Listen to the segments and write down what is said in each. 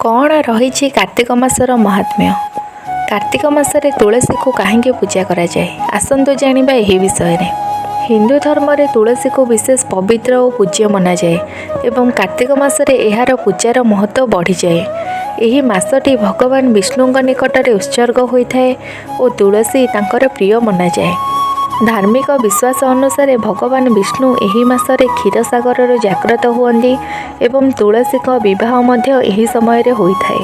କ'ଣ ରହିଛି କାର୍ତ୍ତିକ ମାସର ମହାତ୍ମ୍ୟ? କାର୍ତ୍ତିକ ମାସରେ ତୁଳସୀକୁ କାହିଁକି ପୂଜା କରାଯାଏ? ଆସନ୍ତୁ ଜାଣିବା ଏହି ବିଷୟରେ। ହିନ୍ଦୁ ଧର୍ମରେ ତୁଳସୀକୁ ବିଶେଷ ପବିତ୍ର ଓ ପୂଜ୍ୟ ମନାଯାଏ ଏବଂ କାର୍ତ୍ତିକ ମାସରେ ଏହାର ପୂଜାର ମହତ୍ତ୍ୱ ବଢ଼ିଯାଏ। ଏହି ମାସଟି ଭଗବାନ ବିଷ୍ଣୁଙ୍କ ନିକଟରେ ଉତ୍ସର୍ଗ ହୋଇଥାଏ ଓ ତୁଳସୀ ତାଙ୍କର ପ୍ରିୟ ମନାଯାଏ। ଧାର୍ମିକ ବିଶ୍ୱାସ ଅନୁସାରେ ଭଗବାନ ବିଷ୍ଣୁ ଏହି ମାସରେ କ୍ଷୀରସାଗରରୁ ଜାଗ୍ରତ ହୁଅନ୍ତି ଏବଂ ତୁଳସୀଙ୍କ ବିବାହ ମଧ୍ୟ ଏହି ସମୟରେ ହୋଇଥାଏ।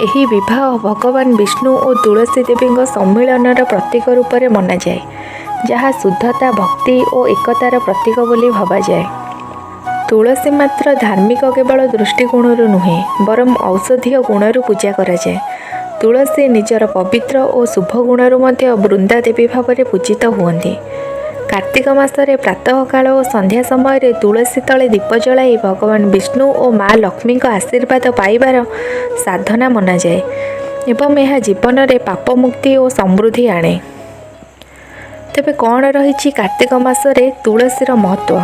ଏହି ବିବାହ ଭଗବାନ ବିଷ୍ଣୁ ଓ ତୁଳସୀ ଦେବୀଙ୍କ ସମ୍ମିଳନର ପ୍ରତୀକ ରୂପରେ ମନାଯାଏ, ଯାହା ଶୁଦ୍ଧତା, ଭକ୍ତି ଓ ଏକତାର ପ୍ରତୀକ ବୋଲି ଭାବାଯାଏ। ତୁଳସୀ ମାତ୍ର ଧାର୍ମିକ କେବଳ ଦୃଷ୍ଟିକୋଣରୁ ନୁହେଁ, ବରଂ ଔଷଧୀୟ ଗୁଣରୁ ପୂଜା କରାଯାଏ। ତୁଳସୀ ନିଜର ପବିତ୍ର ଓ ଶୁଭ ଗୁଣରୁ ମଧ୍ୟ ବୃନ୍ଦା ଦେବୀ ଭାବରେ ପୂଜିତ ହୁଅନ୍ତି। କାର୍ତ୍ତିକ ମାସରେ ପ୍ରାତଃକାଳ ଓ ସନ୍ଧ୍ୟା ସମୟରେ ତୁଳସୀ ତଳେ ଦୀପ ଜଳାଇ ଭଗବାନ ବିଷ୍ଣୁ ଓ ମା ଲକ୍ଷ୍ମୀଙ୍କ ଆଶୀର୍ବାଦ ପାଇବାର ସାଧନା ମନାଯାଏ ଏବଂ ଏହା ଜୀବନରେ ପାପ ମୁକ୍ତି ଓ ସମୃଦ୍ଧି ଆଣେ। ତେବେ କ'ଣ ରହିଛି କାର୍ତ୍ତିକ ମାସରେ ତୁଳସୀର ମହତ୍ତ୍ୱ?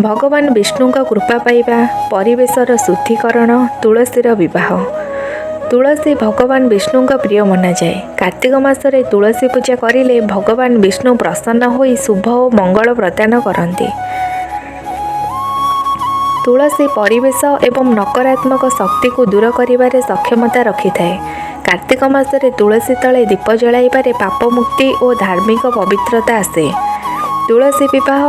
ଭଗବାନ ବିଷ୍ଣୁଙ୍କ କୃପା ପାଇବା, ପରିବେଶର ଶୁଦ୍ଧିକରଣ, ତୁଳସୀର ବିବାହ। ତୁଳସୀ ଭଗବାନ ବିଷ୍ଣୁଙ୍କ ପ୍ରିୟ ମନାଯାଏ। କାର୍ତ୍ତିକ ମାସରେ ତୁଳସୀ ପୂଜା କରିଲେ ଭଗବାନ ବିଷ୍ଣୁ ପ୍ରସନ୍ନ ହୋଇ ଶୁଭ ଓ ମଙ୍ଗଳ ପ୍ରଦାନ କରନ୍ତି। ତୁଳସୀ ପରିବେଶ ଏବଂ ନକାରାତ୍ମକ ଶକ୍ତିକୁ ଦୂର କରିବାରେ ସକ୍ଷମତା ରଖିଥାଏ। କାର୍ତ୍ତିକ ମାସରେ ତୁଳସୀ ତଳେ ଦୀପ ଜଳାଇବାରେ ପାପ ମୁକ୍ତି ଓ ଧାର୍ମିକ ପବିତ୍ରତା ଆସେ। ତୁଳସୀ ବିବାହ।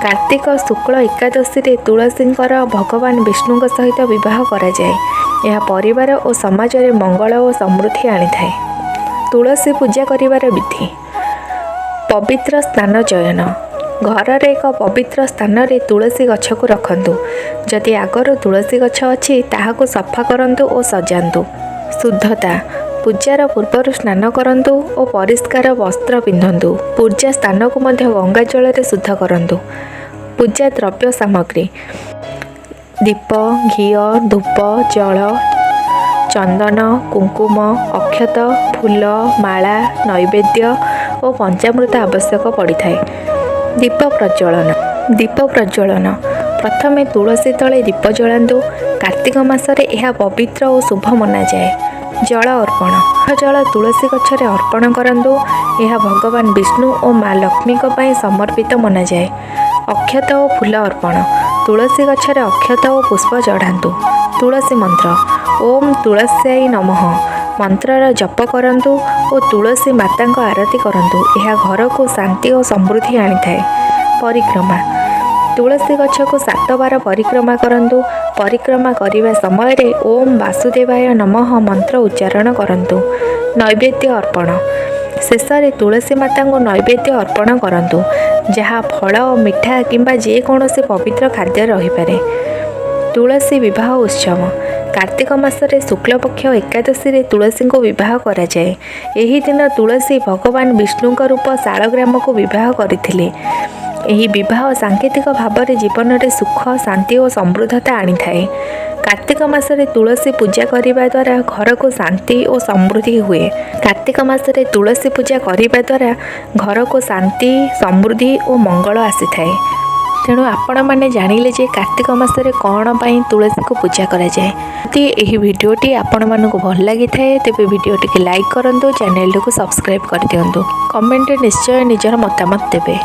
କାର୍ତ୍ତିକ ଶୁକ୍ଳ ଏକାଦଶୀରେ ତୁଳସୀଙ୍କର ଭଗବାନ ବିଷ୍ଣୁଙ୍କ ସହିତ ବିବାହ କରାଯାଏ। ଏହା ପରିବାର ଓ ସମାଜରେ ମଙ୍ଗଳ ଓ ସମୃଦ୍ଧି ଆଣିଥାଏ। ତୁଳସୀ ପୂଜା କରିବାର ବିଧି। ପବିତ୍ର ସ୍ଥାନ ଚୟନ। ଘରର ଏକ ପବିତ୍ର ସ୍ଥାନରେ ତୁଳସୀ ଗଛକୁ ରଖନ୍ତୁ। ଯଦି ଆଗରୁ ତୁଳସୀ ଗଛ ଅଛି, ତାହାକୁ ସଫା କରନ୍ତୁ ଓ ସଜାନ୍ତୁ। ଶୁଦ୍ଧତା। ପୂଜାର ପୂର୍ବରୁ ସ୍ନାନ କରନ୍ତୁ ଓ ପରିଷ୍କାର ବସ୍ତ୍ର ପିନ୍ଧନ୍ତୁ। ପୂଜା ସ୍ଥାନକୁ ମଧ୍ୟ ଗଙ୍ଗା ଜଳରେ ଶୁଦ୍ଧ କରନ୍ତୁ। ପୂଜା ଦ୍ରବ୍ୟ ସାମଗ୍ରୀ: ଦୀପ, ଘିଅ, ଧୂପ, ଜଳ, ଚନ୍ଦନ, କୁଙ୍କୁମ, ଅକ୍ଷତ, ଫୁଲ, ମାଳା, ନୈବେଦ୍ୟ ଓ ପଞ୍ଚାମୃତ ଆବଶ୍ୟକ ପଡ଼ିଥାଏ। ଦୀପ ପ୍ରଜ୍ୱଳନ। ଦୀପ ପ୍ରଜ୍ୱଳନ: ପ୍ରଥମେ ତୁଳସୀ ତଳେ ଦୀପ ଜଳାନ୍ତୁ। କାର୍ତ୍ତିକ ମାସରେ ଏହା ପବିତ୍ର ଓ ଶୁଭ ମନାଯାଏ। ଜଳ ଅର୍ପଣ। ଜଳ ତୁଳସୀ ଗଛରେ ଅର୍ପଣ କରନ୍ତୁ। ଏହା ଭଗବାନ ବିଷ୍ଣୁ ଓ ମା ଲକ୍ଷ୍ମୀଙ୍କ ପାଇଁ ସମର୍ପିତ ମନାଯାଏ। ଅକ୍ଷତ ଓ ଫୁଲ ଅର୍ପଣ। ତୁଳସୀ ଗଛରେ ଅକ୍ଷତ ଓ ପୁଷ୍ପ ଚଢ଼ାନ୍ତୁ। ତୁଳସୀ ମନ୍ତ୍ର, ଓମ୍ ତୁଳସ୍ୟାଇ ନମଃ ମନ୍ତ୍ରର ଜପ କରନ୍ତୁ ଓ ତୁଳସୀ ମାତାଙ୍କ ଆରତି କରନ୍ତୁ। ଏହା ଘରକୁ ଶାନ୍ତି ଓ ସମୃଦ୍ଧି ଆଣିଥାଏ। ପରିକ୍ରମା। ତୁଳସୀ ଗଛକୁ 7 ବାର ପରିକ୍ରମା କରନ୍ତୁ। ପରିକ୍ରମା କରିବା ସମୟରେ ଓମ୍ ବାସୁଦେବାୟ ନମଃ ମନ୍ତ୍ର ଉଚ୍ଚାରଣ କରନ୍ତୁ। ନୈବେଦ୍ୟ ଅର୍ପଣ। ଶେଷରେ ତୁଳସୀ ମାତାଙ୍କୁ ନୈବେଦ୍ୟ ଅର୍ପଣ କରନ୍ତୁ, ଯାହା ଫଳ, ମିଠା କିମ୍ବା ଯେକୌଣସି ପବିତ୍ର ଖାଦ୍ୟ ରହିପାରେ। ତୁଳସୀ ବିବାହ ଉତ୍ସବ। କାର୍ତ୍ତିକ ମାସରେ ଶୁକ୍ଳପକ୍ଷ ଏକାଦଶୀରେ ତୁଳସୀଙ୍କୁ ବିବାହ କରାଯାଏ। ଏହି ଦିନ ତୁଳସୀ ଭଗବାନ ବିଷ୍ଣୁଙ୍କ ରୂପ ଶାଳଗ୍ରାମକୁ ବିବାହ କରିଥିଲେ। ଏହି ବିବାହ ସାଙ୍କେତିକ ଭାବରେ ଜୀବନରେ ସୁଖ, ଶାନ୍ତି ଓ ସମୃଦ୍ଧତା ଆଣିଥାଏ। କାର୍ତ୍ତିକ ମାସରେ ତୁଳସୀ ପୂଜା କରିବା ଦ୍ୱାରା ଘରକୁ ଶାନ୍ତି ଓ ସମୃଦ୍ଧି ହୁଏ। କାର୍ତ୍ତିକ ମାସରେ ତୁଳସୀ ପୂଜା କରିବା ଦ୍ୱାରା ଘରକୁ ଶାନ୍ତି, ସମୃଦ୍ଧି ଓ ମଙ୍ଗଳ ଆସିଥାଏ। ତେଣୁ ଆପଣମାନେ ଜାଣିଲେ ଯେ କାର୍ତ୍ତିକ ମାସରେ କ'ଣ ପାଇଁ ତୁଳସୀକୁ ପୂଜା କରାଯାଏ। ଯଦି ଏହି ଭିଡ଼ିଓଟି ଆପଣମାନଙ୍କୁ ଭଲ ଲାଗିଥାଏ, ତେବେ ଭିଡ଼ିଓଟିକୁ ଲାଇକ୍ କରନ୍ତୁ, ଚ୍ୟାନେଲଟିକୁ ସବସ୍କ୍ରାଇବ୍ କରିଦିଅନ୍ତୁ। କମେଣ୍ଟରେ ନିଶ୍ଚୟ ନିଜର ମତାମତ ଦେବେ।